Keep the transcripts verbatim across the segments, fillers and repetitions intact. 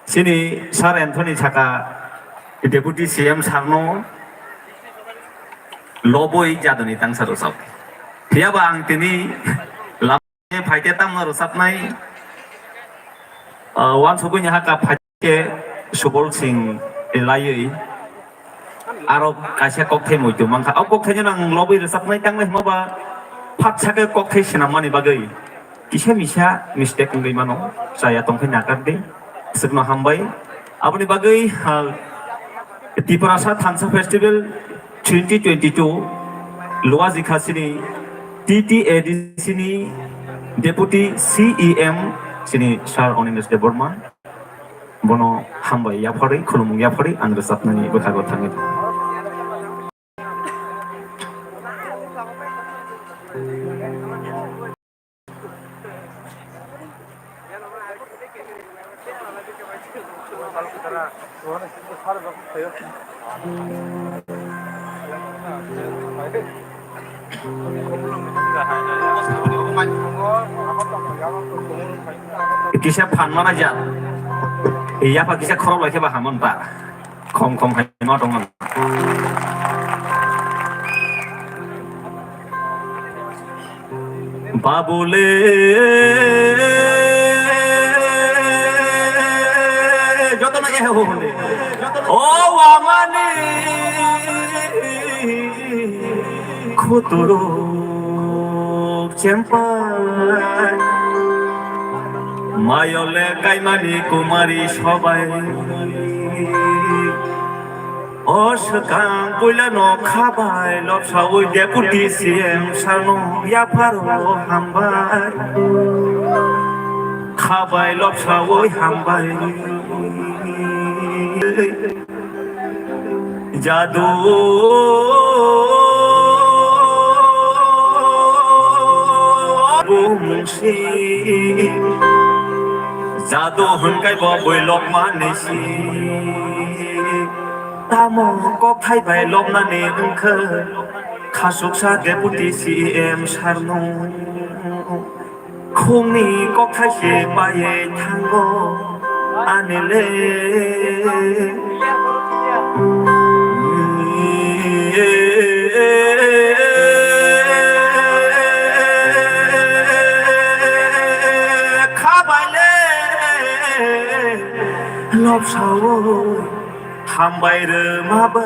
Chini Sir Anthony saka Deputy C M sir no lobwi jadoni tangsa rwchap. Phiyaba ang tini lam phaite tamno rwchapnai, ah, wansugwi ni haka phaite Subol Singh laiwi aro kaisa kokthai muitu mankha. O kokthai no ang lobwi rwchapnai tangnai hwnba phat sake kokthai swnam mani bagwi. Kisa misa mistake wngwi mano, chaya tongkhe nakardi, swkno hambai. Aboni bagwi, ah, Tiprasa Thansa Festival twenty twenty-two Luaji Khasini T T A D C ni Deputy C E M chini Sir Animesh Debbarma, bono hambai yapharwi, khulumung yapharwi ang rwchapnani bwkhago thangwi. Kisa phan mana ja. Yapha kisa khorok lai khe ba hamon ta. Khom khom hai ma tong. Babule joto na ehe ho hone. O amani khuturu chempai. Mayole kaimani kumari sobai. O swkang puila no khabai lobsawi Deputy C M sano yapharo hambai. Khabai lobsawi hambai. Jadu bumsi. Jadu hwnkai bo bui lobmani si. Tamo kokthai bai lobnani wngkha khasuksa Deputy C M sarno. Khungni kokthai se paiwi thango ani le. Khabai le lobsao. Hambai rwma bo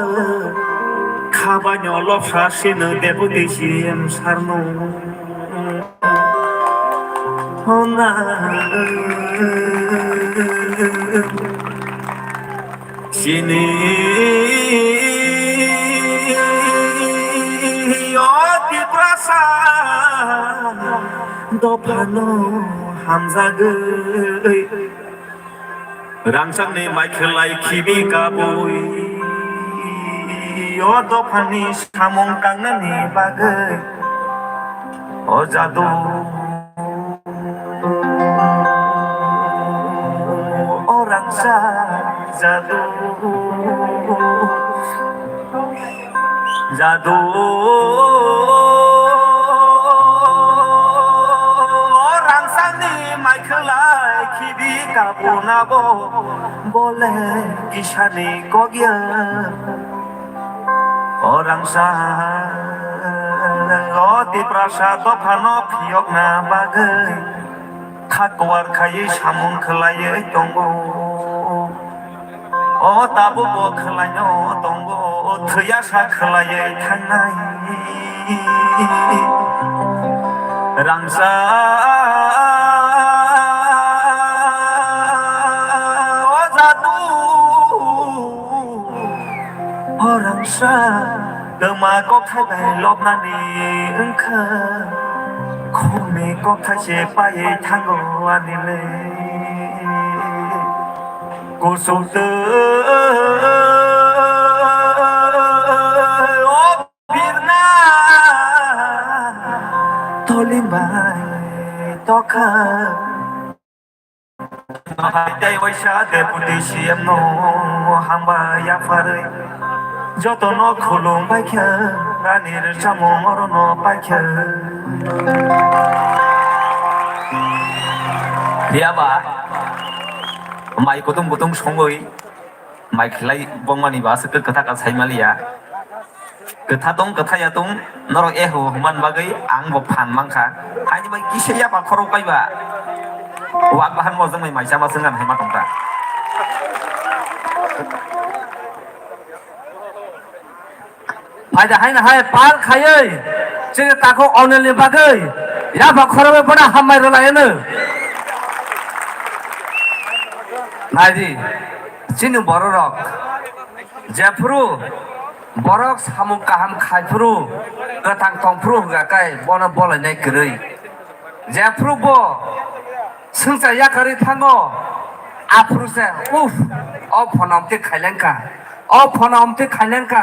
khabaino lobsa sino Deputy C M sarno. Hona sini o Tiprasa dophano hamjagwi. Rangchakni maikhlai khibi kabui, o dophani samung tangnani bagwi, o jadu, o rangchak jadu. Jadu rangsani maikhlai khibi kabuna bo bole kisani kogya. O rangsa o Tiprasa dophano phiyokna bagwi. Kha kuar khaiwi samung khlaiwi tongo. O tabukbo khlaino tongo, thwiya sa khlaiwi thangnai. Rangsa o jadu. O rangsa twma kokthai bai lobnani wngkha, khungni kokthai se paiwi thango ani le. Kusuk twi o birna toling bai tokha. Hai tei waisa Deputy C M no hambai yapharwi. Jotono khulum baikha, ani rwchapmung orono paikha. Phiyaba, Mai kutung kutung songwi, mai khilai bongmani ba aswk kwtha ka sai maliya. Kwtha tong, kwtha ya tong, norok eho human bagwi ang bo phan mankha. Haini bai kisa ya ba khorok bai ba. Wak bahan mo jongmai mai chama swngan hai ma tongkha. Phaida haino hai pal khaiwi chini takhuk Onelni bagwi yapha khoroknwi bono hambai rwlaino. Naidi, chini bororok jephuru borok samung kaham khaiphuru, kwthang tongphuru hwnkha khe bono bolainai kwrwi. Jephuru bo swngchar yakarwi thango, aphuru se, "Uff, o phono amtwi khailengkha, o phono amtwi khailengkha,"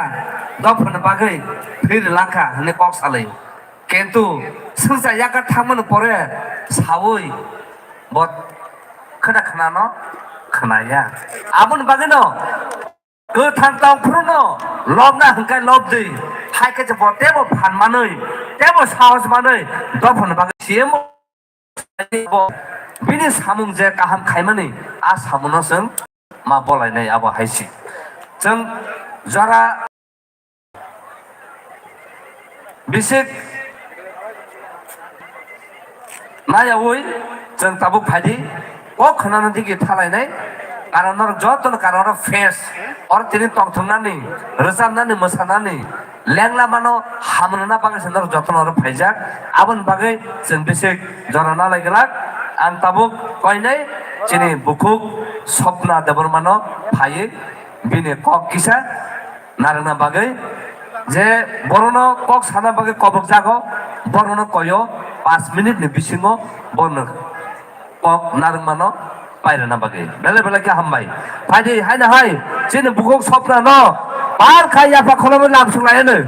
dophani bagwi phirlangkha hwnwi kok salai. Kintu swngchar yakar thangmani pore saui bo khwna khwnano khwnaya. Aboni bagwino kwthang tongphruno lobna hwnkhe lobdi, hai khe bo tebo phan manwi, tebo sahos manwi, dophani bagwi C M O bini samung je kaham khaimani, a samungno chwng ma bolainai abo hai si. Chwng jora bisik nayaui chwng tabuk phaidi, kok khwnano digi thalainai, karon norok jotono karon oro face, oro tini tongthoknani, rwchapnani, mwsanani, lenglamano hamrwna bagwi se norok jotono oro phaijak. Aboni bagwi chwng bisik jora nalai glak. Ang tabuk koinai chini bukhuk Swapna Debbarmano phaiwi bini kok kisa narwkna bagwi, je borokno kok sana bagwi kobok jago, borokno koyo, panch minute ni bisingo borokno kok narwkmano pairwna bagwi. Belai belai khe hambai. Phaidi haino hai chini bukhuk Swapnano par khai yapha kholomo lamsuk lai hwno.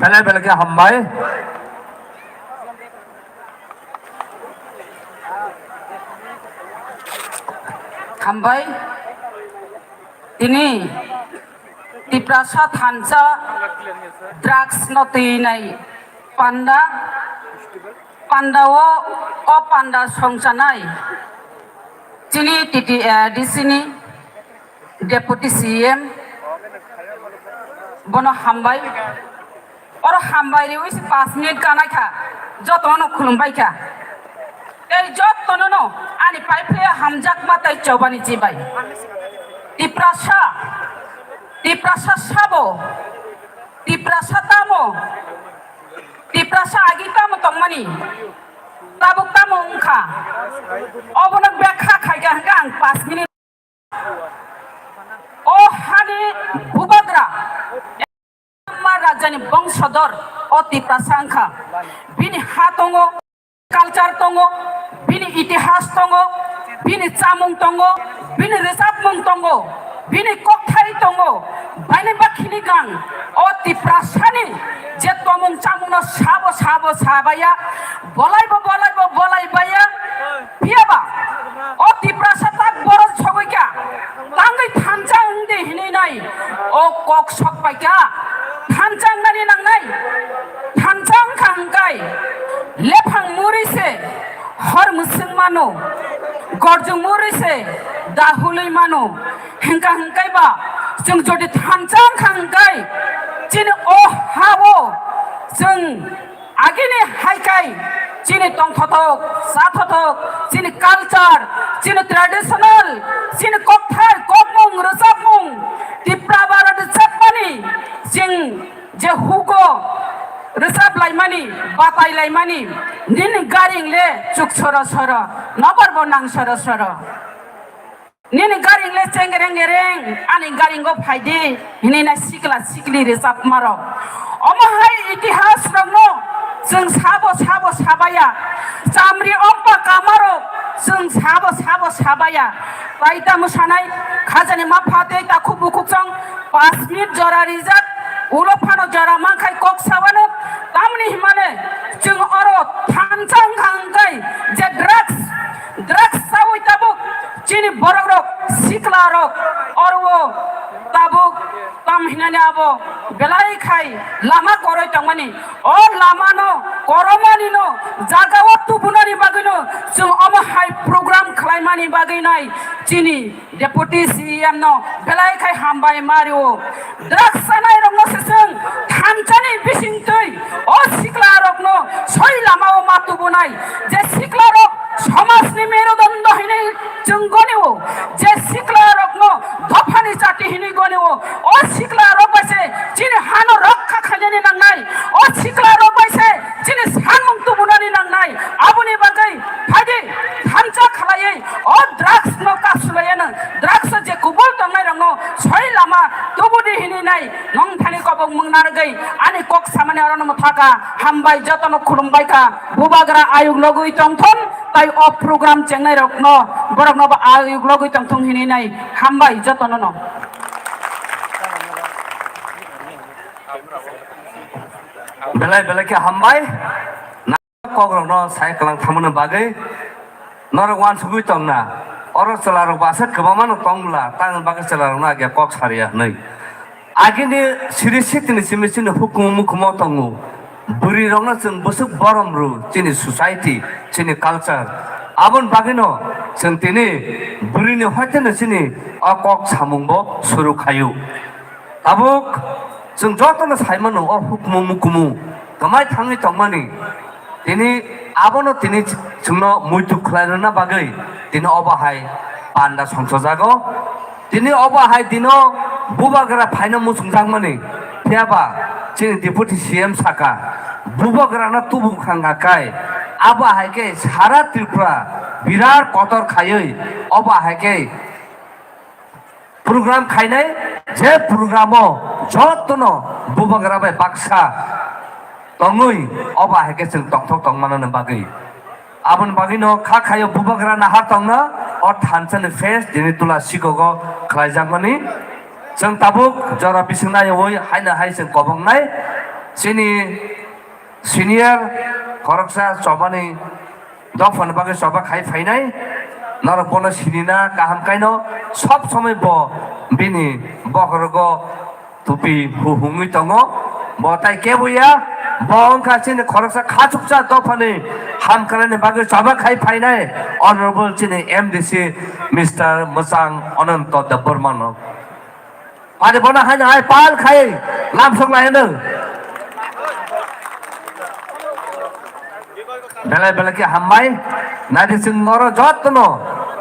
Belai belai khe hambai. Hambai. Tini Tiprasa thansa drugs no twi nai panda, panda o, o panda songchanai chini T T A D C ni Deputy C M bono hambai. Oro hambai riwi se panch minute kanai kha, jotono khulumbai kha. Tei jotono no ani pai phlai hamjakma tei chobani chibai. Tiprasa, Tiprasa sabo, Tiprasa tamo, Tiprasa agi tamo tongmani, tabuk tamo wngkha. Obono bekha khaikha hwnkhe ang panch minute. O hani bubagra, ma rajani bongsodor, o Tiprasa wngkha. Bini ha tongo, culture tongo, bini itihas tongo, bini chamung tongo, bini rwchapmung tongo, bini kokthai tongo. Baini bakhini gang o Tiprasani je tomung chamungno sabo sabo sabaya, bolaibo bolaibo bolaibaya. Phiyaba o Tiprasa tak borok sogwi kha, tangwi thansa wng di hinwi nai o kok sok pai kha. Thansa wngnani nangnai, thansa wngkha hwnkhe lephang muri se hor mwswng mano, gorjwng muri se dahului mano. Hwnkha hwnkhe ba chwng jodi thansa wngkha hwnkhe chini o ha-o chwng agini hai khe chini tongthothok, chathothok, chini culture, chini traditional, chini kokthai, kokmung, rwchapmung, Tipra bara rwchapmani, chwng je hugo rwchap laimani, batai laimani, nini garing le chuk soro soro, nobar bo nang soro soro. Nini garing le cheng reng reng, ani garing go phai di, hinwi na sikla sikli rwchapma rok. Omo hai itihas rok no chwng sabo sabo sabaya, chamri ompa kama rok chwng sabo sabo sabaya. Tai ta mwsanai khajani ma pha tei takhuk bukhuk chong panch minute jora rijak, ulo phano jora mankhai kok sawano, tamni himane chwng oro thansa wngkha hwnkhe je drugs, drugs sawi tabuk chini borok rok, sikla rok oro tabuk tam hinani abo belai khai lama koroi tongmani. O lama no koromani no jaga o tubunani bagwi no chwng omo hai program khlai. Mani bagwi nai chini Deputy C E M no belai khai hambai ma rio. Drugs chanai rokno se chwng thansa ni bising twi o sikla rokno soi lama o ma tubunai, je sikla rok somaj ni merudondo hinwi chwng goni o, je sikla rokno dopha ni chati hinwi goni o, o sikla rok bai se chini hano rokha khainani nangnai, o sikla rok bai se chini sanmung tubunani nangnai. Aboni bagwi phaidi thansa khlaiwi o drugs no kasulaiya nang, drugs o je kubul tongnai rokno soi lama tubudi hinwi nai nong thani kobong mung nargwi ani kok samani orono mwthaka. Hambai jotono khulumbai kha, bubagra ayuk logwi tongthon tai o program chengnai rokno borokno bo ayuk logwi tongthong hinwi nai. Hambai jotono no. Belai belai khe hambai. Kokrokno sai kwlang thangmani bagwi norok uansugwi tongna. Oro chwlarok basa kwbangma no tong bwla, tangni bagwi chwlarokno age kok sariya hwnwi. Agini siri sitini simi chini hukumu mukumu tongo. Bwrwirokno chwng bwswk borom rw chini society, chini culture. Aboni bagwino chwng tini bwrwini hoiteno chini o kok samungbo suru khaio. Tabuk chwng jotono sai mano o hukumu mukumu kwmai thangwi tongmani. Tini abono tini chwngno muitu khlai rwna bagwi tini obo hai panda songsojago. Tini obo hai dino bubagra phaina muchungjakmani. Phiyaba chini Deputy C M saka, bubagrano tubu khangha kai, abo hai khe sara Tripura birat kotor khaiwi obo hai khe program khainai, je programo jotono bubagra bai baksa tongwi obo hai khe chwng tongthok tongmanani bagwi. Aboni bagwino kha khaio bubagra nahar tongna o thansani face tini tula sikogo khlaijakmani. Chwng tabuk jora bising naiwi haino hai chwng kobongnai chini senior khoroksa chobani dophani bagwi choba khai phainai. Norok bono sinina kaham kaino, sob somoi bo bini bokhorogo tupi hu hungwi tongo. Bo tai kebo ya, bo wngkha chini khoroksa khachuksa dophani hamkrai ni bagwi choba khai phainai Honorable chini M D C Mister Mwchang Ananto Debbarma no. Ani bono haino hai pal khai lamsok lai hwnwi. Belai belai khe hambai. Nadi chwng oro jotono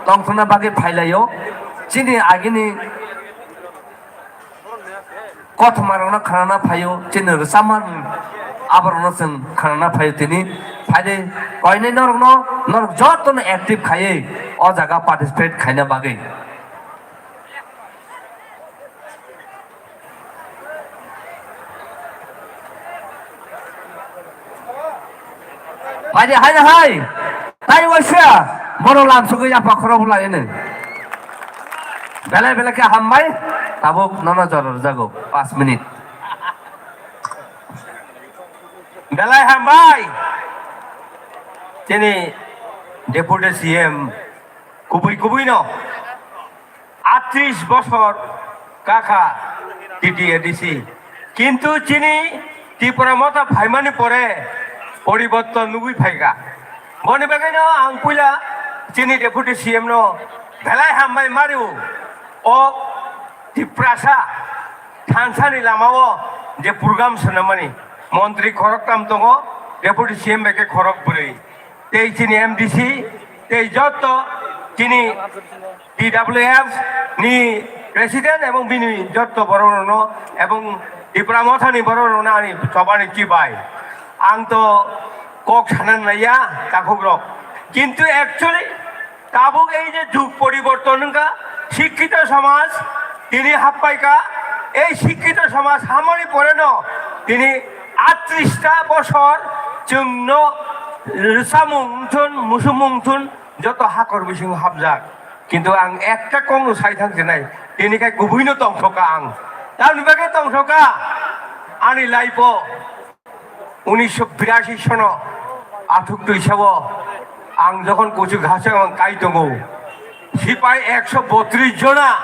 tongthokna bagwi phailaio. Chini agini kothoma rokno khnana phaio, chini rwchapma aborokno chwng khnana phaio tini. Phaidi koinai norokno, norok jotono active khaiwi o jaga participate khaina bagwi. Phaidi haino hai, tai waisa, bono lamsogwi yapha khoro bwlai hwnwi. Belai belai khe hambai, tabuk nono jora rwjago, paanch minute. Belai hambai, chini Deputy C M kubui kubui no. Atris bosor kakha T T A D C. Kintu chini Tipra Motha phaimani pore poriborton nugui phaikha. Boni bagwino ang puila chini Deputy C M no belai hambai mario. O Tiprasa thansani lamao je program swnamani montri khoroktam tongo, Deputy C M bai khe khorok bwrwi. Tei chini M D C, tei jotto chini T W F ni president ebong bini jotto borok rokno ebong Tipra Motha ni borok rokno ani chobani chibai. Ang to kok sana naiya takhuk rok. Kintu actually tabuk ei je jug poriborton wngkha, sikkito somaj tini happaikha, ei sikkito somaj hamani poreno tini atris ta bosor chwngno rwchapmung wngthun, musumung wngthun, joto hakor bisingo hapjak. Kintu ang ekta kokno sai thang sinai, tini khai kubuino tongthokha ang. Tamni bagwi tongthokha ani life-o. Unisho birashi sono athuk twisao ang jokhon kuchuk hachang ang kai tongo, sipai ekso botris jona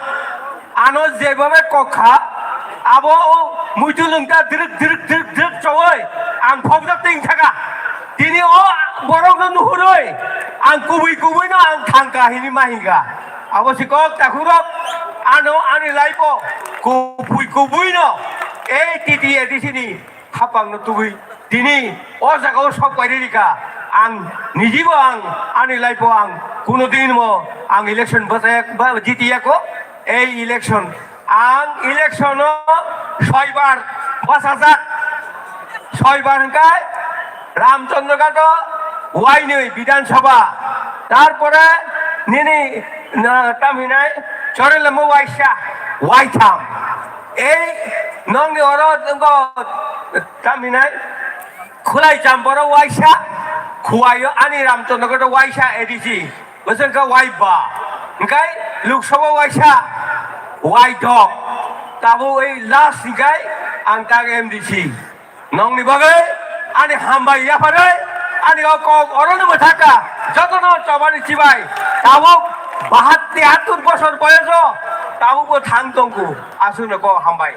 ano jebhabe kokha, abo o muitu lungta drik drik drik drik chowoi ang phokjak ting thaka. Tini o borokno nuhurwi ang kubui kubui no ang thangka hini mahiga. Abo si kok takhurok ano ani life o kubui kubui no ei T T A D C ni hapang no tubui tini o jaga o sok pairi rika. Ang nijibo ang ani life o ang kuno din mo ang election bachaya ba jitiya ko ei election Ang election o soibar bwsajak. Soibar hwnkhe Ramchandra Ghat o wainwi Bidhan Sabha. Tarpore nini na, tam hinai Chorelamo waisa, waitham. Ei nongni oro wngkha tam hinai Khulai Chamboro waisa, Khuaio ani Ramchandra Ghat o waisa A D C. Bwswk kha wai ba. Hwnkhe Lok Sabha waisa wai dok. Tabuk ei last hwnkhe ang tak M D C. Nongni bagwi ani hambai yapharwi ani o kok orono mwthaka jotono chobani chibai. Tabuk bahat tiyatur bosor boyoso tabukbo thang tongkhu. Aswkno kok hambai.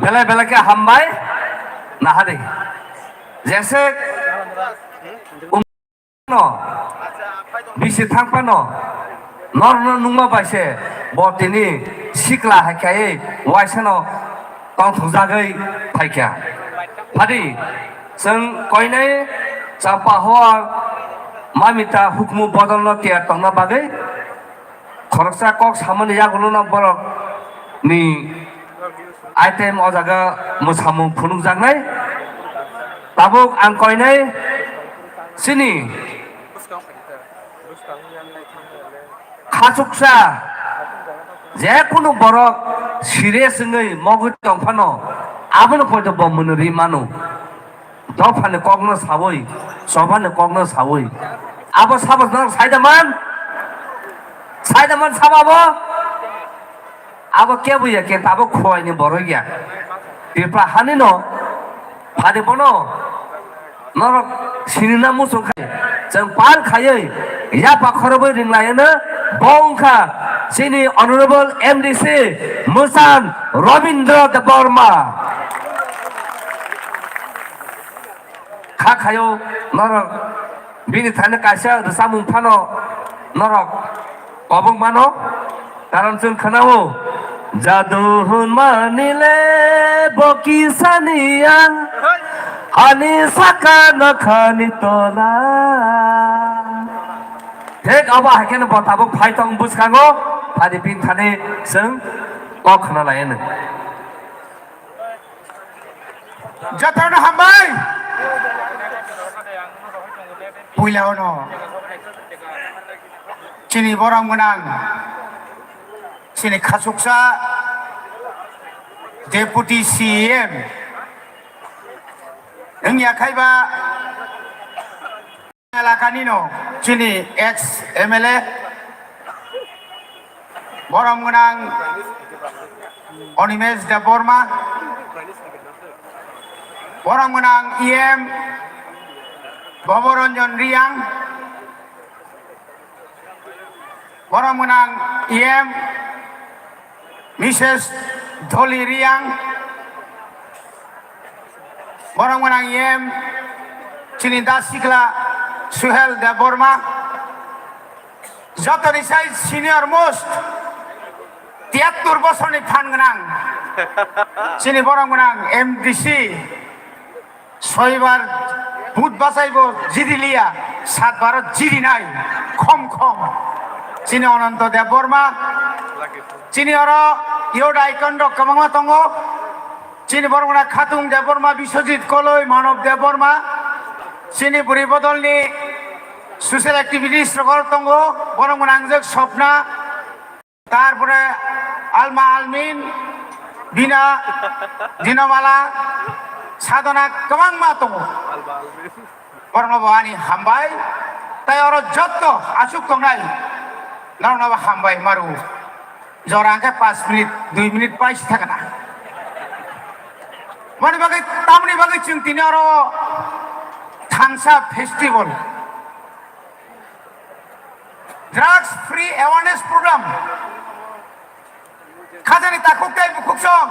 Belai belai khe hambai nahadi. Jese um no bisi thang phano norno nungma bai se bo tini sikla hai khai waisano tongthokjagwi phaikha. Phadi chwng koinai Champa hoa mamita hukumu bodolno tiyar tongna bagwi Khoroksa kok samani yagulono borok ni item o jaga mwsamung phunukjaknai. Tabuk ang koinai chini khachuksa je kunu borok serious wngwi mogwi tongphano abono poito bo mwnwi ri mano. Dophani kokno sawi, chobani kokno sawi. Abo sabo norok saidaman? Saidaman sabo abo? Abo kebo ya khe tabuk khuaini borok ya. Tripura hani no phadi bono norok sinina muchung khai chwng pal khaiwi yapa khorobwi ringlaino bo wngkha chini honorable M D C Musan Robindra Debbarma. Kha khayo norok bini thani kaisa rwchapmung phano norok kobong mano, karon chwng khwnao, "Jadu hwnmani le bo kisani ang, ani saka nokhani tola." Thik abo hai kheno bo tabuk phai tong bwskango, phadi bini thani chwng kok khna lai hwnwi. Jotono hambai. Puila ono chini borom gwnang, chini khasuksa Deputy C E M wngya khaiba elakani no chini ex M L A borom gwnang Animesh Debbarma, borom gwnang E M Bhabaranjan Reang, borom gwnang E M Missus Dholi Reang, borom gwnang E M chini da sikla Suhel Debbarma, jotoni sai senior most tiyattur bosorni phan gwnang chini borom gwnang M D C, soibar but bachaibo jidiliya, satbaro jidinai khom khom chini Ananto Debbarma, chini oro youth icon rok kwbangma tongo. Chini borok gwnang Khatung Debbarma, Biswajit Koloi, Manob Debbarma, chini bwrwi bodolni social activities rok tongo, borok gwnang Angjwk Swapna, tarpore Alma Almin, Bina, Dinamala, Sadhana kwbangma tongo. Borokno bo ani hambai, tai oro jotto aswk tongnai, norokno bo hambai maru. Jora hwnkhe paanch minute, dui minute paisi thangna. Mani bagwi, tamni bagwi chwng tini oro thangsa festival, drugs free awareness program, khajani takhuk tei bukhuk song,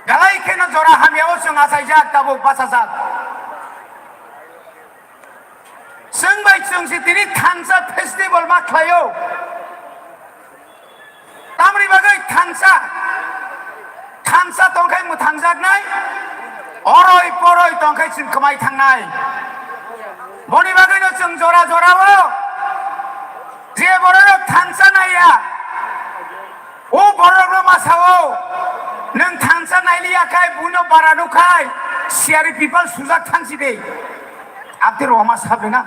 Belai kheno jora hamyao chwng achaijak, tabuk bachajak. Chwng bai chwng se tini thansa festival ma khlaio. Tamni bagwi thansa, thansa tongkhai mwthangjaknai, oroi poroi tongkhai chwng kwmai thangnai. Boni bagwino chwng jora jorao je bororok thansa naiya, o bororokno ma sao, nwng thansa nailiya khai, buino bara nukhai, siyari pipal sujak thangsi de. Abdi roma sabe na.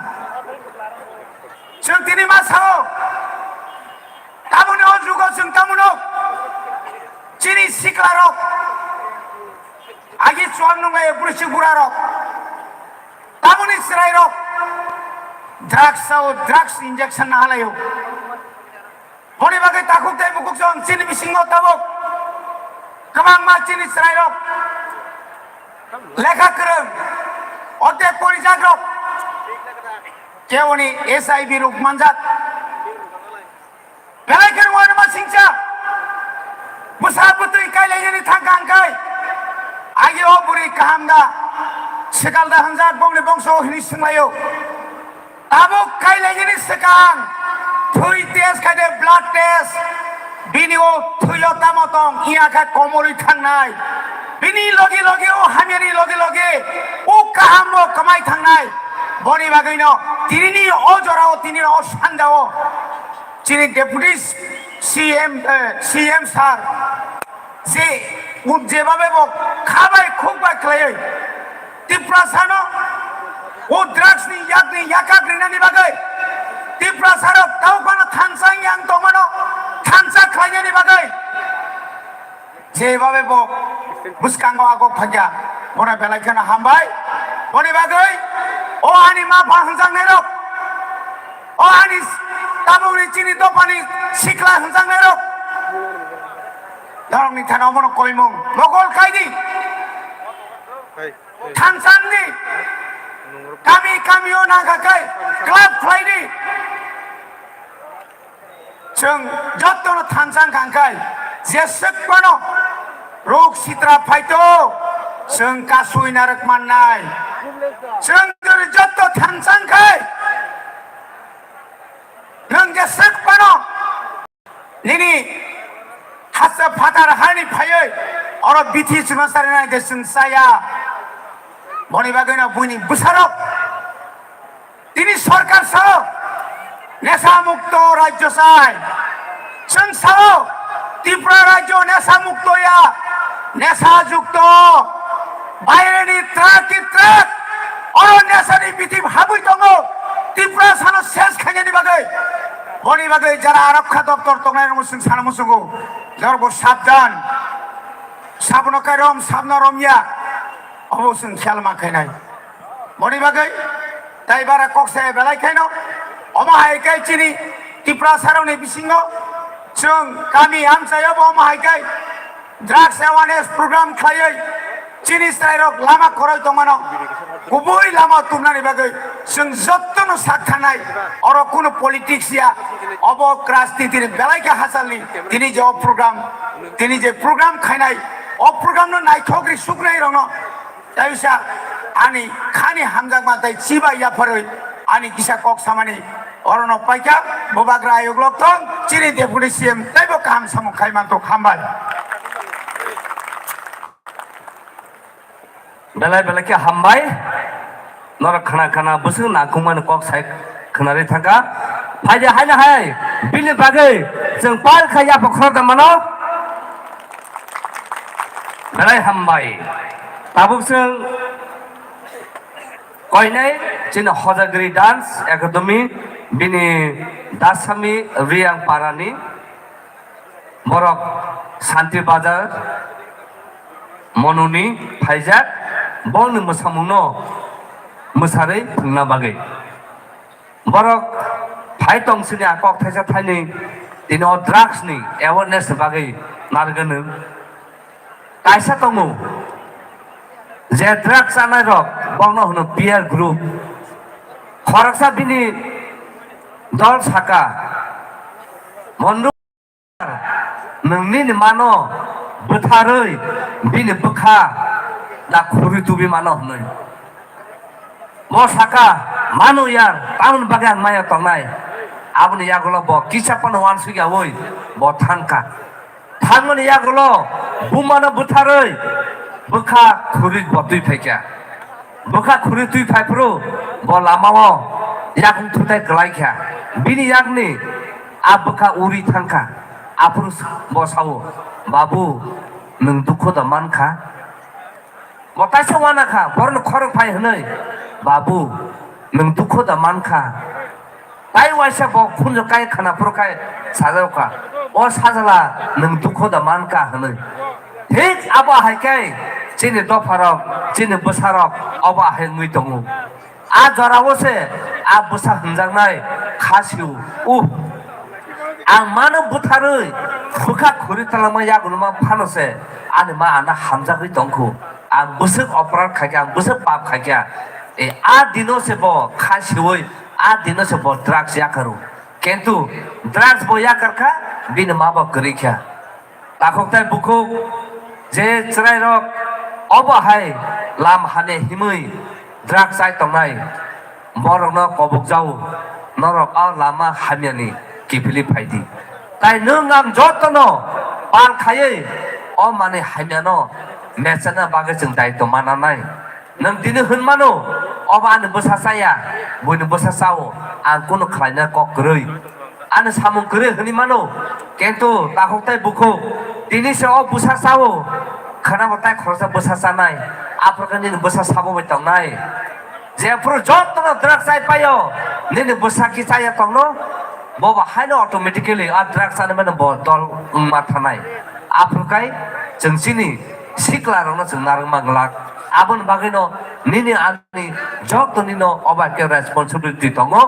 Chwng tini ma sao, tamoni o jugo chwng tamono chini siklarok, agi chuang nunglai bwrwi chwng burarok, tamoni chwrairok drugs sao, drugs injection nahalaio. Boni bagwi takhuk tei bukhuk chwng chini bisingo tabuk kwbangma chini chwrairok lekha kwrwng, ordek porijakrok, keoni S I B rok manjak. Belai khe rwngma singcha bwsa bwtwi kailainani thang kang kai. Agi o bwrwi kaham da, swkal da hwnjak bongni bongso hwnwi swnglaio. Tabuk kailainani swkang thwi test khai de, blood test. Bini o thwio tamo tong, iya khe komorwi thangnai. Bini logi logi o hamyani logi logi o kaham bo kwmai thangnai. Boni bagwino tinini o jorao, tinini o sanjao chini deputy C M, eh, C M sir, je, o jebabe bo kha bai khuk bai khlaiwi Tiprasano o drugs ni yakni yakak rinani bagwi, Tiprasarok tauphano thansa yang tongmano thansa khlainani bagwi, jebabe bo bwskango agok phakya, bono belai kheno hambai. Boni bagwi o ani ma pha hwnjaknairok, o ani tabukni chini dophani sikla hwnjaknairok, norokni thani omono koimung mokol kaidi. Thansa ni kami kami o nangkha kai club khlaidi. Chwng jotono thansa wngkha hwnkhe, jeswk phano rok sitra phaito, chwng kasui narwk mannai. Chwng jori joto thansa wngkhe, nwng jeswk phano nini hasa phatar hani phaiwi oro bithi chwngno sarinai de chwng chaya. Boni bagwino buini bwsarok tini sorkar sao nesha mukto rajyo chai. Chwng sao Tripura rajyo nesha mukto ya, nesha jukto, baireni truck ki truck oro nesha ni bithi habwi tongo. Tripura sano ses khainani bagwi, boni bagwi jara arokha doptor tongnai rokno chwng sana muchungo, jorbo sabdan, sabno kairom, sabno romya, obo chwng khel ma khainai. Boni bagwi tai bara kok saya belai khaino, omo hai khe chini Tiprasarokni bisingo chwng kami amchaio bo omo hai khe drugs awareness program khlaiwi chini chwrairok lama kwrwi tongmano kubui lama tumnani bagwi chwng jotono sak thanai. Oro kunu politics ya, obo rajniti ni belai khe hachalni. Tini je o program, tini je program khainai, o program no naithok ri suknai rokno Kaisa ani khani hamjakma tei chibai yapharwi ani kisa kok samani orono paikha, bubagra ayuk lok thong, chini deputy C M teibo kaham samung khai mantok, hambai. Belai belai khe hambai, norok khana khana bwswk nangkukmani kok sai khwnarwi thangkha. Phaidi haino hai bini bagwi chwng pal khai yapha khorokda mano. Belai hambai. Tabuk chwng koinai chini Hojagiri Dance Academy bini Dasami Riang Parani borok Santi Bazar Monuni phaijak, bongni mwsamungno mwsarwi phwrwngna bagwi. Borok phai tong sini a kok thaisa thaini tini o drugs ni awareness ni bagwi narwgwno. Kaisa tongo je drugs chanai rok, bokno hwno peer group. Khoroksa bini dol saka, Mondu, nwng nini mano bwtharwi bini bwkha da khuri tubi mano hwnwi. Bo saka, "Mano ya, tamoni bagwi ang maya tongnai?" Aboni yagulo bo kisa phano uansuk yaui bo thangkha. Thangmani yagulo bumano bwtharwi bwkha khuri bo twi phaikha. Bwkha khuri twi phaiphuru bo lamao yakung thutai kwlaikha. Bini yakni a bwkha uri thangkha. Aphuru bo sao, "Babu, nwng dukhu da mankha?" Bo taisa uanakha, borokno khorang phai hwnwi, "Babu, nwng dukhu da mankha?" Tai waisa bo khunju kai khwnaphuru khai sajaokha, "O sajla, nwng dukhu da mankha?" hwnwi. Thik abo hai khe chini dopharok, chini bwsarok obo hai wngwi tongo. A jorao se a bwsa hwnjaknai kha sio. Uh, ang mano bwtharwi bwkha khuri talangma yagunma phano se ani ma ano hamjagwi tongkhu. Ang bwswk oporad khaikha, ang bwswk pap khaikha. E, a dino se bo kha siwi, a dino se bo drugs yakaro. Kintu drugs bo yakarkha, bini ma bo kwrwikha. Takhuk tai bukhuk je chwrairok obo hai lam hamya himwi drugs chai tongnai, borokno kobokjao, norok o lama hamyani kiphilwi phaidi. Tai nwng ang jotono pal khaiwi o manwi hamyano mechenna bagwi chwng daitw mananai. Nwng tini hwn mano, "Obo ani bwsa chaya, buini bwsa chao, ang kunu khlaina kok kwrwi, ani samung kwrwi," hwnwi mano. Kintu takhuk tai bukhuk, tini se o bwsa chao, khwnabo tai khoroksa bwsa chanai, aphuru khe nini bwsa sabo bai tongnai. Jephuru jotono drugs chai paio, nini bwsa ki chaya tongno, bobo haino automatically a drugs chani mano bo dol wngma thanai. Aphuru kai chwng chini sikla rokno chwng narwkma glak. Aboni bagwino nini ani joto nino obo hai khe responsibility tongo.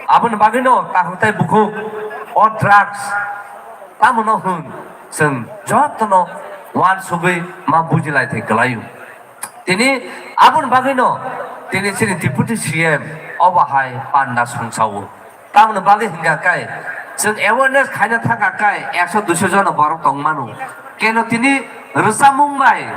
Aboni bagwino takhuk tai bukhuk o drugs tamo no hwn chwng jotono uansugwi ma bujilai thai kwlaio. Tini aboni bagwino tini chini Deputy C M obo hai panda songchao. Tamoni bagwi hwnkha kai, chwng awareness khaina thangkha kai, ekso duiso jona borok tong mano. Keno tini rwchapmung bai,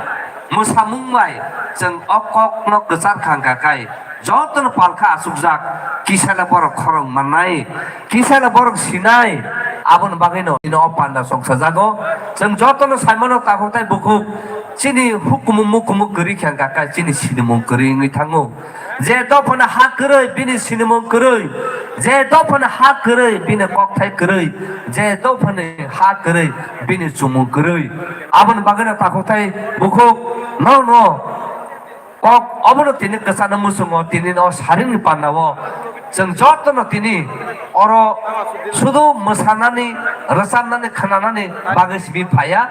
mwsamung bai chwng o kokno kwchar kha hwnkha kai, jotono palkha achukjak, kisaila borok khorang mannai, kisaila borok sinai, aboni bagwino tini o panda chongsajago. Chwng jotono saimano takhuk tai bukhuk, chini hukumu mukumu kwrwi kha hwnkha kai, chini sinimung kwrwi wngwi thango. Je dophani ha kwrwi bini sinimung kwrwi, je dophani ha kwrwi bini kokthai kwrwi, je dophani ha kwrwi bini chumung kwrwi. Aboni bagwino takhuk tai bukhuk no no kok obono tini kwchana muchungo, tini no saringni pandao chwng jotono tini oro sudu mwsanani, rwchapnani, khwnanani bagwi simi phaiya.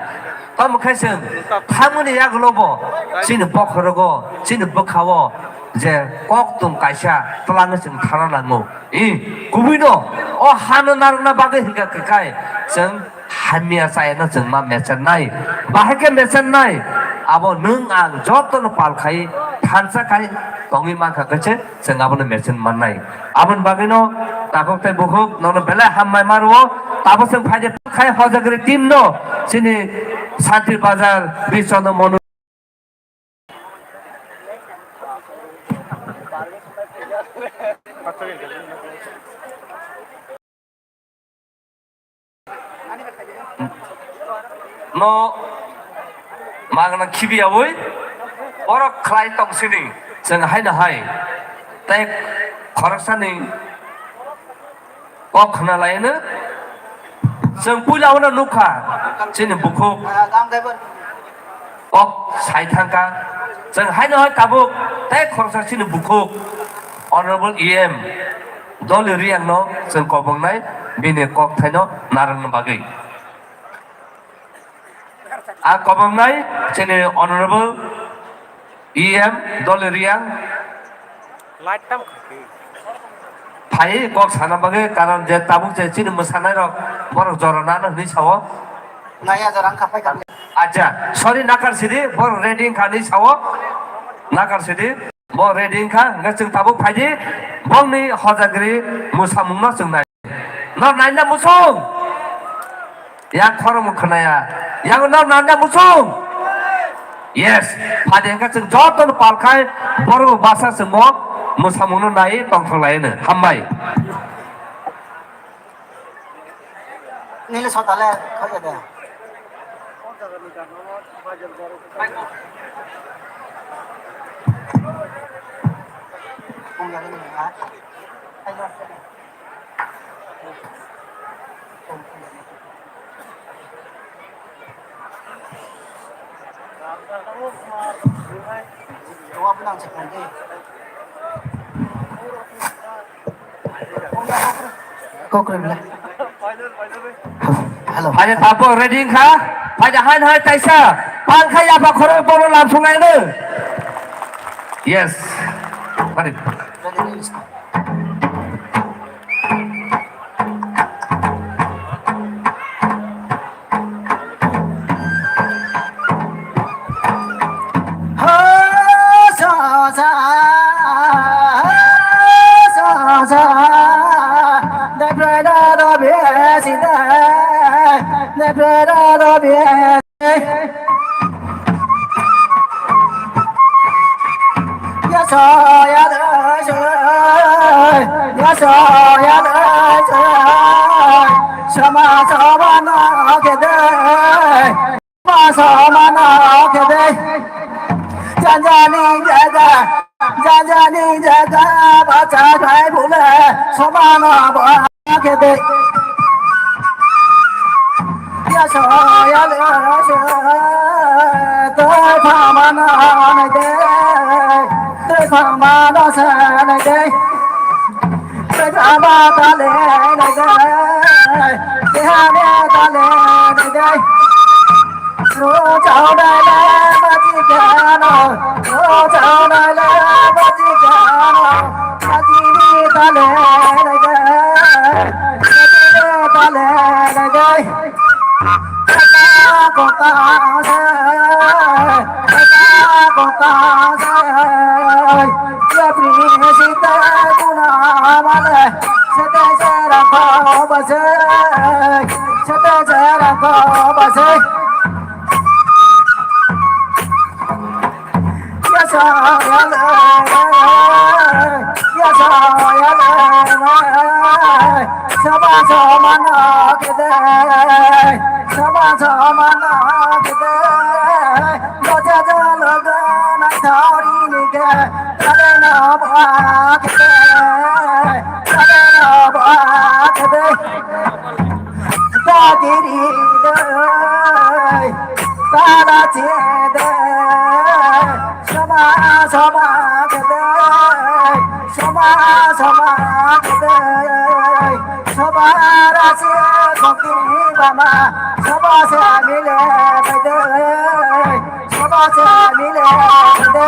Tamo khe chwng thangmani yagulo bo chini bokhorogo, chini bwkhao je kok tong kaisa twlangwi chwng thana nango. I, kubui no o hano narwkna bagwi hwnkha kwkhai chwng hamya chayano chwng ma mechennai. Bahai khe mechennai, abo nwng ang jotono pal khai thansa khai tongwi mankha khe se chwng abono mechen mannai. Aboni bagwino takhuk tei bukhuk nono belai hambai ma rwo. Tabuk chwng phaide khai hojagri team no chini Santir Bazar Bichondon Monu no magna khibiyaui borok khlai tong sini chwng haino hai tei khoroksani kok khna laino. Chwng puila uno nukha chini bukhuk kok sai thangkha. Chwng haino hai tabuk tei khoroksa chini bukhuk Honorable E M Doli Riang no chwng kobongnai bini kok thaino narwkna bagwi. A kobongnai chini Honorable E M Doli Riang. Light tam khaki. Phai kok sana bagwi, karon je tabuk je chini mwsanai rok borok jora nano hwnwi sao. Naya jora wngkha phai kha. Acha, sorry, nakar sidi, borok ready wngkha hwnwi sao. Nakar sidi, bo ready wngkha, hwnkhe chwng tabuk phaidi, bongni hojagri mwsamungno chwng nai. No naina muchung. Ya khorokmo khwnaya. Yang no nanda muchung. Yes. Phadi hwnkhe chwng joto no palkhai borok basa chwngmo mwsamungno nai tongthok laino. Hambai. Nini sotale khajade. Kok rwla. Hello. Phaida tabuk ready wngkha. Phaida hain hai taisa. Pal khai yapha khorok bono lamsung laino. Yes. Mari. Sama sama no kede. Sama sama no kede. Janjani jaga, janjani jaga, bacha jai bole, sama no ba kede. Ya so, ya le, ya so, to phamana ne de, to phamana sa ne de. Baba tale nai dai, tehane tale nai dai. Ro chao dai le baji gano, ro chao dai le baji gano, baji ni tale nai dai, baji ni tale nai dai. Sama sama no kede, sama sama no kede. Bocha jalo gana thauri nike, tale no ba kede, tale no ba kede. Dagiri dai, tala che dai, sama sama kede, sama sama kede. Soba rasi kokiri bama, soba se mile bede, soba se mile bede.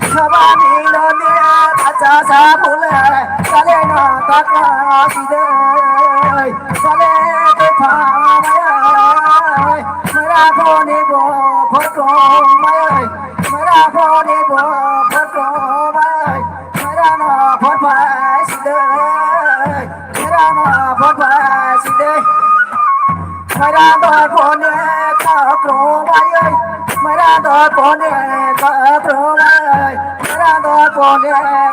Soba milo ne acha sa bole, sale na taka side, sale te pha maya, mera boni bo photo maya, mera boni bo photo maya. Mera no phor phai side, mera no phor phai side. Mera do phone ka pro bai, mera do phone ka pro bai, mera do phone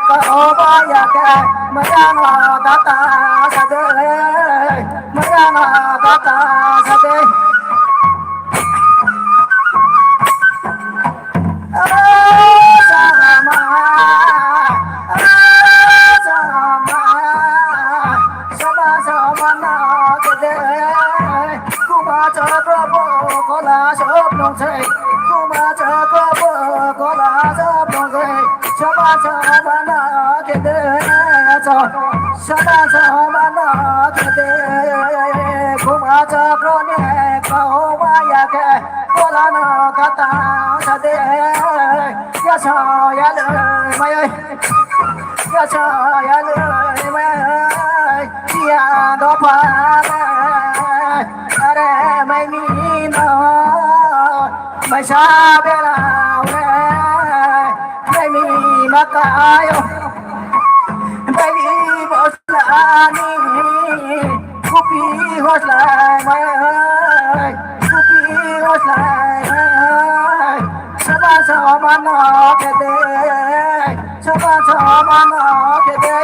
ka o bai ya ke, mera no data sade, mera no data sade. Sama sama no kede, khuma chokro ne kau maya ke, kola no kata sade, ya so ya le mai, ya so ya le mai, ya do pa, are mai mi no. Maisa bera ure, baby makayo, baby boslani, kupi hoslai mai, kupi Soba soba no kede, soba soba no kede.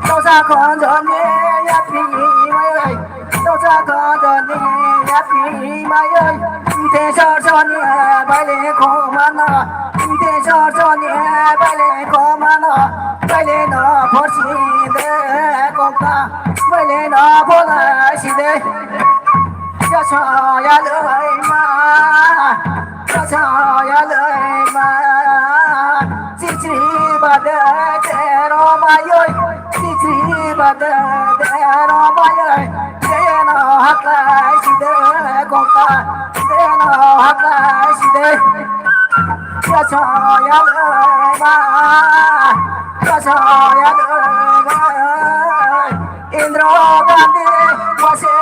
Dosa khonjoni yapri mai, dosa khonjoni yapri mai. Te sor soni baile khomana, te sor soni baile khomana. Baile no phorsi de kokta, baile no phola si de. Yasa ya lei ma, yasa ya lei ma. Chichri bade tero mayoi, chichri bade tero mayoi. Deno haklai side kokta, deno haklai side. Yasa ya lei ma, yasa ya lei ma. Indra Gandhi wase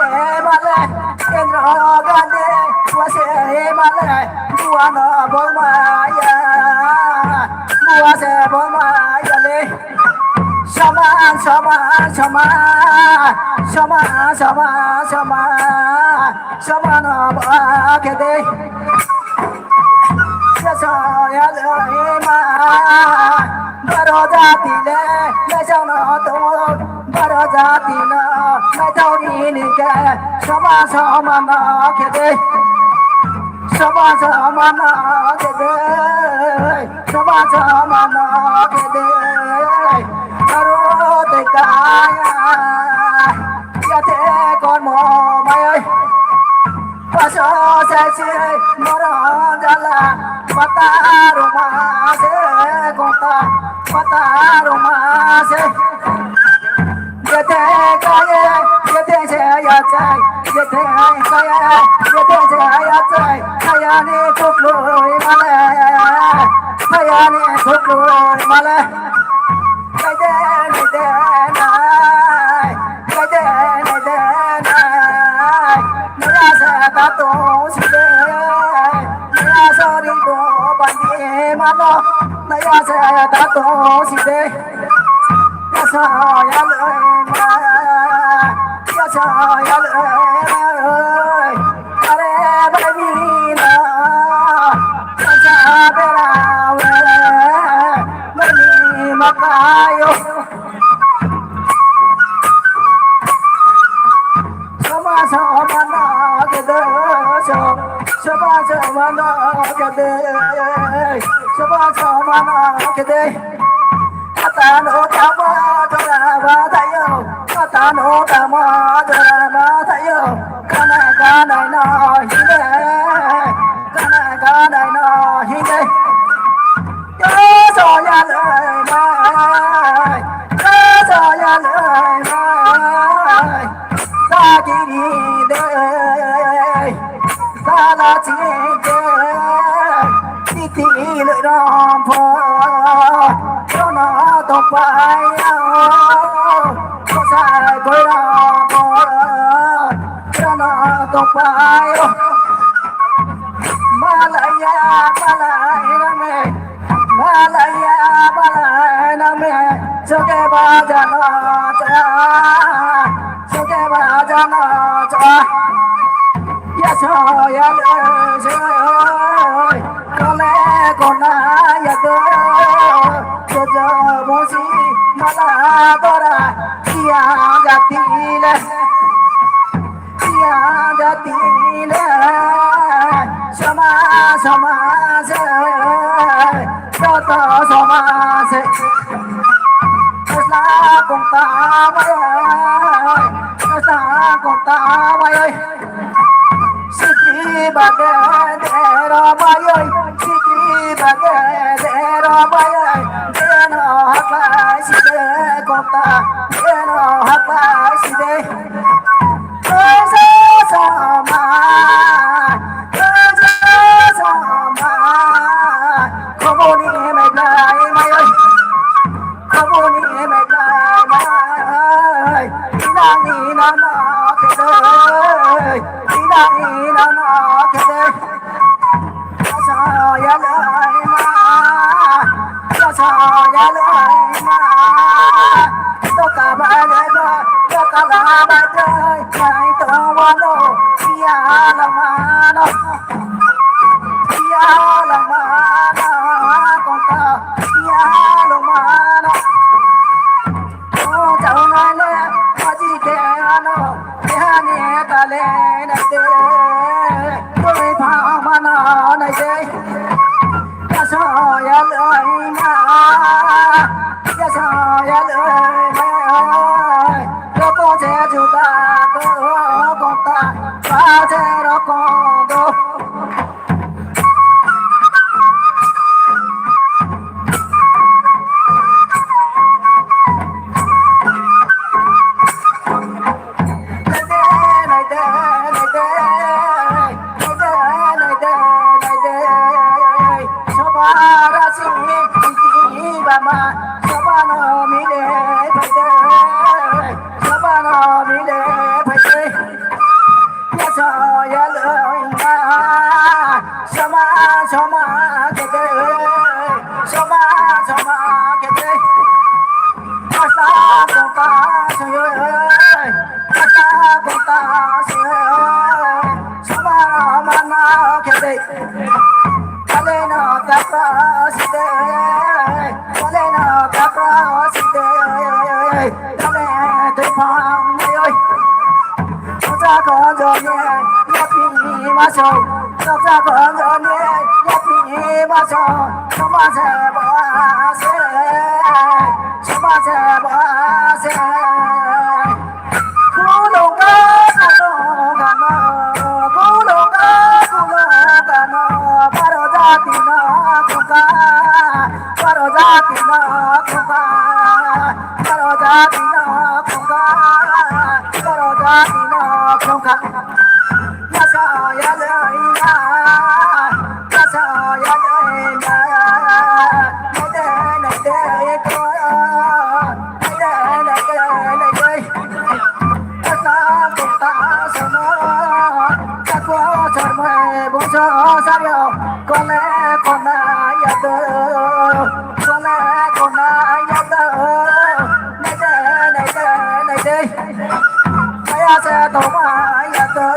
male, Indra Gandhi wase male, buana bolmaya, buase bolmaya le. Saman, saman, saman, saman, saman, saman, saman, saman, kede. Yasa ya lei ma, baro jati le, le jano to, baro jati no, le tauri ni ke, sama sama no kede, sama sama no kede, sama sama no kede, baro de kaya, ya te kon mo mai. Paso se se moro jala, pata ruma se kota, pata ruma se. Yete kaye, yete se ya chai, yete kaye, yete se ya chai, kaya ni tuklu male, kaya ni tuklu male. Naide, naide, nai. Naide, naide, nai. Naya se tato side. Naya sori bo bandi mano. Naya se tato side. Yasa ya le ma. Yasa ya le ma. Are baby na. Yasa bera we. Mani makayo. Sama sama na kede, sama sama na kede, sama sama na kede. Atano tama dora ba tayo, atano tama dora ba tayo. Kana kana na hile, kana kana na hile. Malaya, malaya, Malaya, malaya, name, soke bajano cha, soke bajano cha. Yaso, yale, so, kole, kona, yado, jojo, mosi, mala, dora, iya, gatile. Iya jatile sama sama se, joto sama se. Asla kongta mayai, asla kongta mayai. Sitri bade dero mayai, sitri bade dero mayai. Deno hakai side kongta, deno hakai side. Sabano mile phaide, sabano mile phaide. Yasa yalonga, sama sama kete, sama sama kete. Asa kota suyo, asa kota suyo, sama mana kete. Kalena kata side, kalena kata side, kale tepang mayoi. Soja konjo ye, yapi maso. Soja konjo ye, yapi maso. Soma se ba se, soma se ba se. Kulunga, kulunga no, kulunga, kulunga no, baro jati no khungkha, baro jati no khungkha, baro jati no khungkha, baro jati no khungkha. Yasa yalaya, yasa yalaya, nede nede ko, nede nede nede. Esa bukta sono, sakwa sarme bungso saryo, kone kona yato, kone kona yato, nede nede nede. Kaya se toma yato,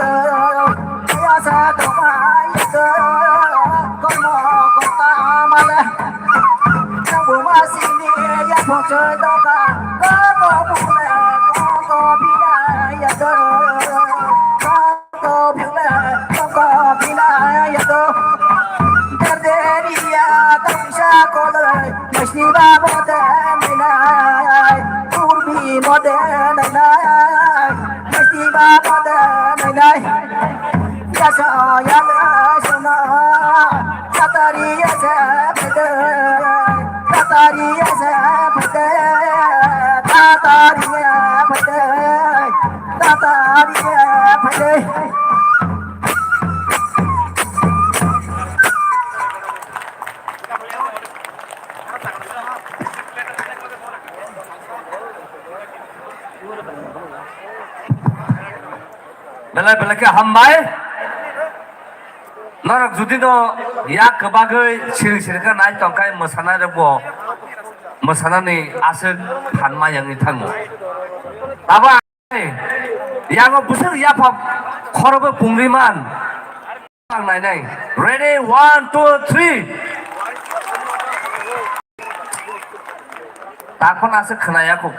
kaya se toma yato, kono kota male. Nang bo ma sini ya phochoi doka, koko bule, koko bila yato, koko bule, koko bila yato. Derderiya tongsa kolai, mesti babo de nai nai, urbi mo de nai nai, mesti babo de nai nai. Yasa yala sona, tatari yasa pede, tatari yasa pede, tatari ya pede, tatari ya pede. Belai belai khe hambai. Norok judi no yak kwbagwi siring siring khe nai tong khe mwsanai rok bo mwsanani aswk phan ma yangwi thango. Abo yango bwswk yaphak khorobo pungri man. Ang nai nai. Ready, one, two, three. Takhon aswk khwnaya kho.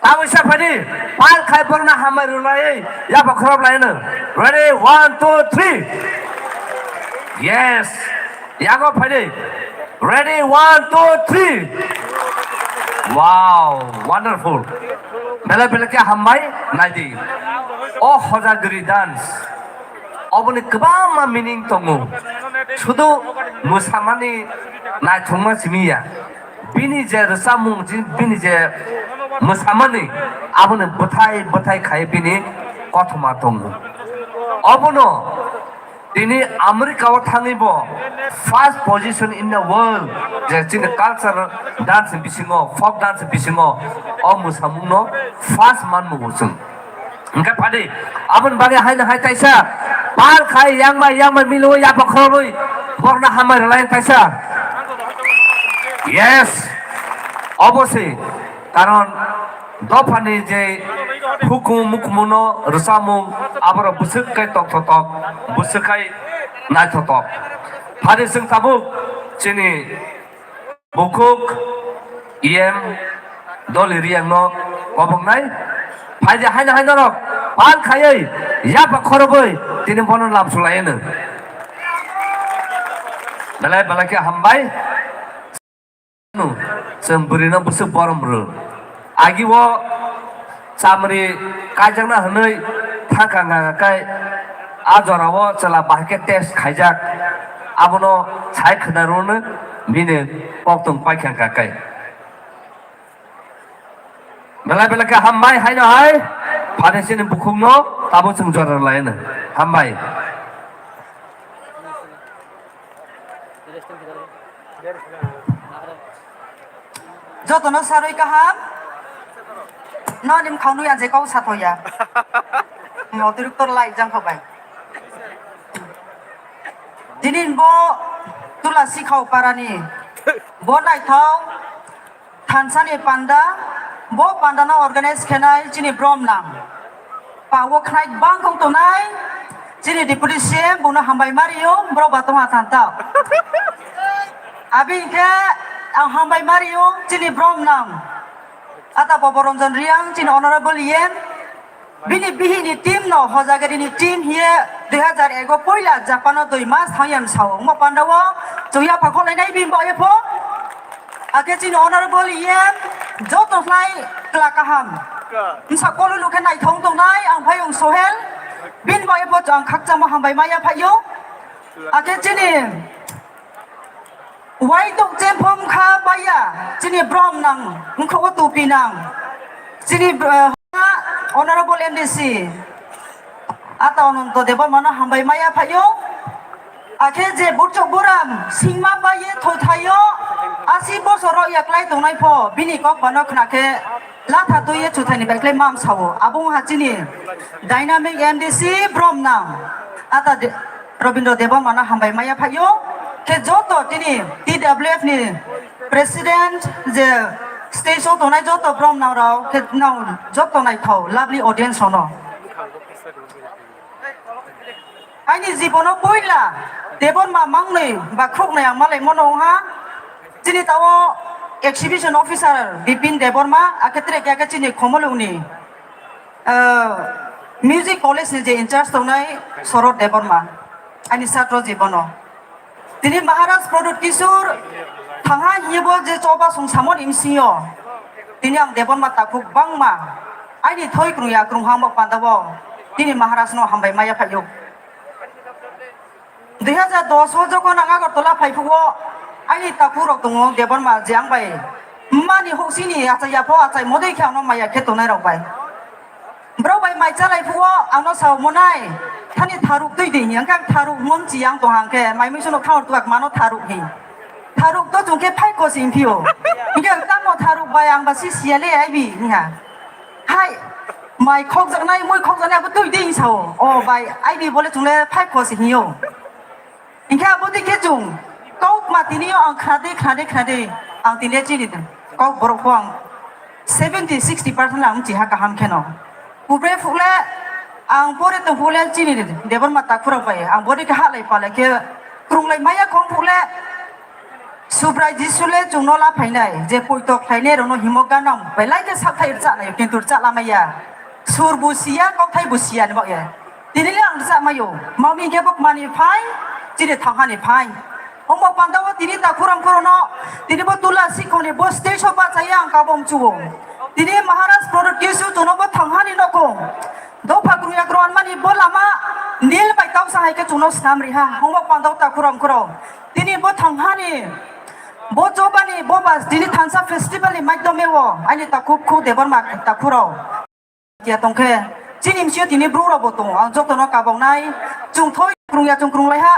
Tabwi sa phadi, pal khai borna hambai rwlai, yaba khorop lai no. Ready, one, two, three. Yes. Yago phadi. Ready, one, two, three. Wow, wonderful. Belai belai khe hambai, naidi. O Hojagiri dance. Oboni kwbangma meaning tongo. Sudu mwsamani naithokma simi ya. Bini je rwchapmung, ji-, bini je mwsamani, aboni bwthai bwthai khai bini kothoma tongo. Obono tini America o thangwi bo first position in the world, je chini cultural dance bisingo, folk dance bisingo, o mwsamungno first manmugo chwng. Hingke phadi, aboni bagwi haino hai taisa, pal khai yangbai yangbai milo ya bokhoroi, borna hambai rwlai taisa. Yes, obosoi, karon dophani je hukum mukumuno rwchapmung aborok bwswk kai tokthotok, bwswk kai naithotok. Phadi chwng tabuk chini Bukhuk E M Doli Riyang no kobongnai. Phaidi haino haino rok pal khaiwi yapa khorobwi tini bono lam sulai no. Belai belai khe hambai. Chwng bwrwi no bwswk borom rw. Agi o chamri kaijakna hwnwi thangkha hwnka khe a jora o chwla bahai khe test khaijak, abono sai khwna rwno bini koktwng paikha hwnka khe. Belai belai khe hambai haino hai phani chini bukhukno tabuk chwng jora rwlaino hambai. Jotono sarwi kaham. Noni mkhang nui ang je kok sathoya. Otirikto lai jang khabai. Tini bo Tula Sikhao parani bo naithok thansani panda, bo pandano organize khenai chini brom nang. Pawo khnai bangkong tonai chini deputy C M bono hambai mario, bro ba tongha thanta. Abi khe ang hambai mario chini brom nang. Ata Boboronjon Riang chini honorable yen. Bini bihini team no hojagiri ni team hiye dui hazar ego poila Japan o dui mas thang yam sao. Mo panda o chwng ya phakho lai nai bini bo ye pho. Ake chini honorable yen joto khlai kla kaham. Msa kolu lukhe naithong tongnai ang phai ong Sohel. Bini bo ye pho ang khakchangma hambai maya phaio. Ake chini Wai tok chemphom kha baya, chini brom nang, wngkha o tupi nang. Chini, eh, honorable M D C, ata Ananto Debbarma no hambai maya phaio. Akhe je burchuk buram, singma baye thothaio, asi bosor rok yaklai tongnai pho, bini kok bano khna khe, latha twi ye chuthani bai khlai mam sao. Abo wngkha chini dynamic M D C brom nang. Ata de, Robindra Debbarma no hambai maya phaio. Khe joto tini T W F ni president je stage o tongnai joto brom nang rok khe nang joto naithok lovely audience ono. Aini jibono poila Debbarma mangnwi ba khuknwi ang malai mano wngha. Chini tao exhibition officer Bipin Debbarma, akhe tere khe chini Khomolungni, ah, music college ni je in charge tongnai Sorot Debbarma, aini satro jibono. Tini Maharaj Pradyut Kishore thangha hiye bo je choba song samon imsio. Tini ang Debbarma takhuk bangma aini thoi krung ya krung hangma panda bo tini Maharaj no hambai maya phaio. Dui hazar dos o jokon ang Agartala phai phugo, aini takhuk rok tongo Debbarma je ang bai mani hoksini achai yapho achai modei khe ano maya khe tongnai rok bai. Borok bai mai chalai phugo, ano sao monai, thani tharuk twi di, hingkhe ang tharuk mon chi ang tong hangkhe, mai mui sono khawar tuak mano tharuk hi. Tharuk to chungkhe phai kosi hingphio. Hingkhe tamo tharuk bai ang ba si siya le aibi, hiya. Hai, mai khokjaknai, mui khokjaknai abo twi di sao. O bai, aibi bole chungle phai kosi hiyo. Hingkhe abo twi khe chwng kok ma tini o ang khnade, khnade, khnade ang tini chini kok borok bo ang seventy, sixty percent ang chiha kaham kheno. Kubre phukle ang pore tong phukle chini Debbarma takhurok bai ang bodi khe halai palai khe krunglai maya khong phukle Subrai Jisu le chwngno la phainai je poito khlainai rokno himo ganam belai khe sakthai rwchanai kintu rwchak lamaya. Sur bo siya, kokthai bo siya ni bagwi. Tini le ang rwchak maio. Mami khe bo mani phai, chini thanghani phai. Omo pandao tini takhurang khorono, tini bo Tula Sikhoni bo stage o bachaya ang kabong chuo. Tini Maharaj Pradyut Kishore chwngno bo thanghani nokho. Dopha krungya krung anmani bo lama nil bai tausa hai khe chwngno snam riha. Omo pandao takhurang khoro. Tini bo thanghani, bo chobani, bo bas tini thansa festival ni maidome o, aini takhuk khu Debbarma takhurok. Ya tongkhe, chini msio tini bru rok bo tongo, ang jotono kaboknai, chwng thoi krungya chwng krunglaiha,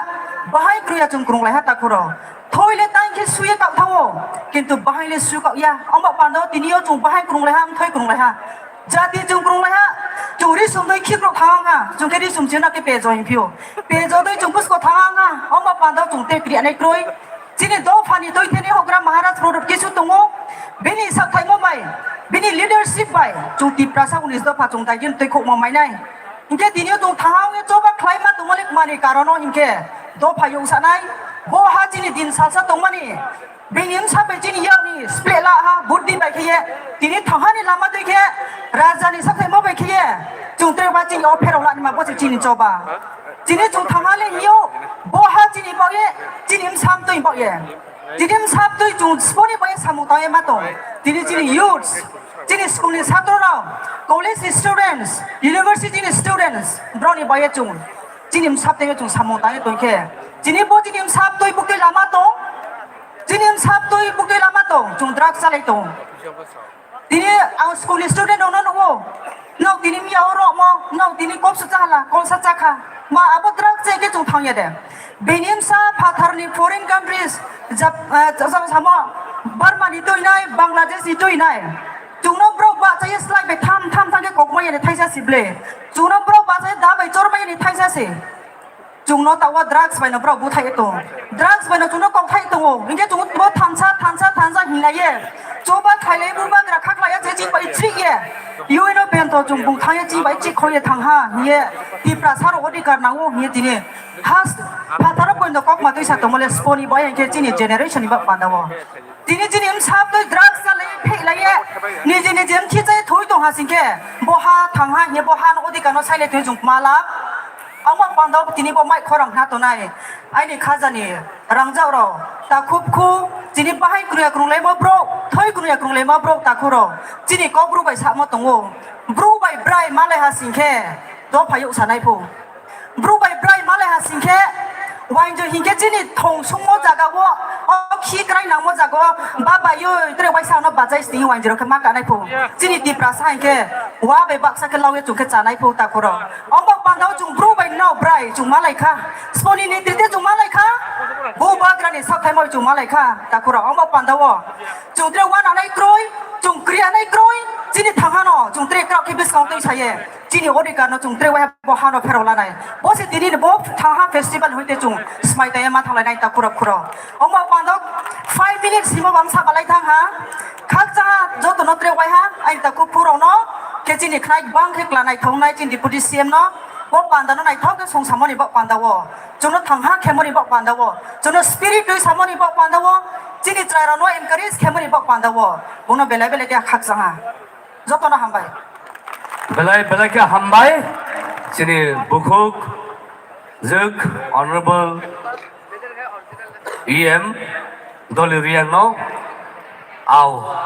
bahai krungya chwng krunglaiha takhurok. Thoi le tang khe suye kak thango, kintu bahai le su kak ya, ongba pando tini o chwng bahai krunglaiha, thoi krunglaiha. Jati chwng krunglaiha, chwng ri sumdoi khikrok thangangha, chwng khe ri sumchina khe pejo hinphio. Pejo doi chwng bwsko thangangha, ongba pando chwng tei kriya nai kroi. Chini dophani twi thani hogra Maharaj Pradyut Kishore tongo, bini sakthaimo bai, bini leadership bai, chwng Tiprasa unis dopha chwng daigin twi khokma mainai. Hinkhe tini o chwng thangha wngwi choba khlaima tongmani karono hinkhe dopha yungsanai, bo ha chini din salsa tongmani, bini wngsa bai chini yakni spleh la ha, buddhi bai khiye, tini thanghani lama twi khe, rajani sakthaimo bai khiye, chwng tei ba chini o pherok lanima bo se chini choba. Chini chwng thangha le hio, bo ha chini bagwi, chini bwsa amtwi bagwi. Chini bwsa amtwi chwng sboni bagwi samung tangwi ma tong. Chini, chini youths, chini school ni satro rok, college ni students, university ni students, broni bagwi chwng chini bwsa amtwi chwng samung tangwi tongkhe. Chini bo chini bwsa amtwi buktwi lama tong, chini bwsa amtwi buktwi lama tong, chwng drugs chalai tong. Tini ang school ni student rokno nugo. Nok tini miya o rokmo, nok tini kok sa chahala, kol sa chakha. Ma abo drugs se ke chung thangya de. Bini msa phatharni foreign countries, Jap-, eh, chang samo, Burma ni tuinai, Bangladesh ni tuinai. Chungno borok ba chaya slai bai tham tham thang ke kok maya ni thaisa si ble. Chungno borok ba chaya da bai chor maya ni thaisa si. Chungno tawa drugs bai no borok buthai tongo. Drugs bai no chungno kok thai tongo. Hinkhe chungo bo thansa, thansa, thansa hinlaiye. Choba khailai, bubagra khaklaiya, je chini bai chriye. U N O bento chung bung thangye chini bai chikhoye thangha, hiye. Tiprasa rok odhikar nango, hiye tini. Has, phataro boino kok matwi sa tongmole, sponi bai hinkhe chini generation ni bak pandao. Tini chini msa twi drugs chalai pheklaiye. Niji niji mthi chai thui tongha singkhe. Bo ha thangha hiye, bo ha no odhikar no saile twi chung mala. Omo panda tini bo mai khorang hna tonai. Aini khajani rangjak rok takhuk khu chini bahai kruya krunglai ma bro, thoi kruya krunglai ma bro takhuk rok. Chini kok bru bai samo tongo. Bru bai brai malai ha singkhe do phayuk sanai phu. Bru bai brai malai ha singkhe, wainjo hinkhe chini thong sungmo jaga o, o khi krai nangmo jaga o, ba bai oi, tere waisa no bajai sini wainjo rok khe ma kanai phu. Chini Tiprasa hinkhe, wa bai baksa khe lawi chung khe chanai phu takuro. Ombo panda o chung bru bai no brai chung malai kha. Sponi ni trite chung malai kha. Bo bagra ni sathai moi chung malai kha takuro. Ombo panda o chung tere wa nanai kroi, chung kriya nai kroi, chini thangha no, chung tere krak khe bwskang twi saye. Chini odhikar no chung tere wahai bo hano pherok lanai. Bo se tini ni bo thangha festival hoite chung smai taya ma thanglai nai ta khurok khurok. Omo pando five minutes himo bam sa balai thang ha. Khakcha joto no tere waiha aini ta kuphurok no khe chini khnai bang khe kla naithok nai chini deputy C M no. Bo panda no naithok khe song samani bo panda o. Chwngno thangha khemani bo panda o. Chwngno spirit twi samani bo panda o. Chini chwrai rok no encourage khemani bo panda o. Bono belai belai khe khakcha ha. Jotono hambai. Belai belai khe hambai chini bukhuk jwk Honorable E M Doli Riang no au.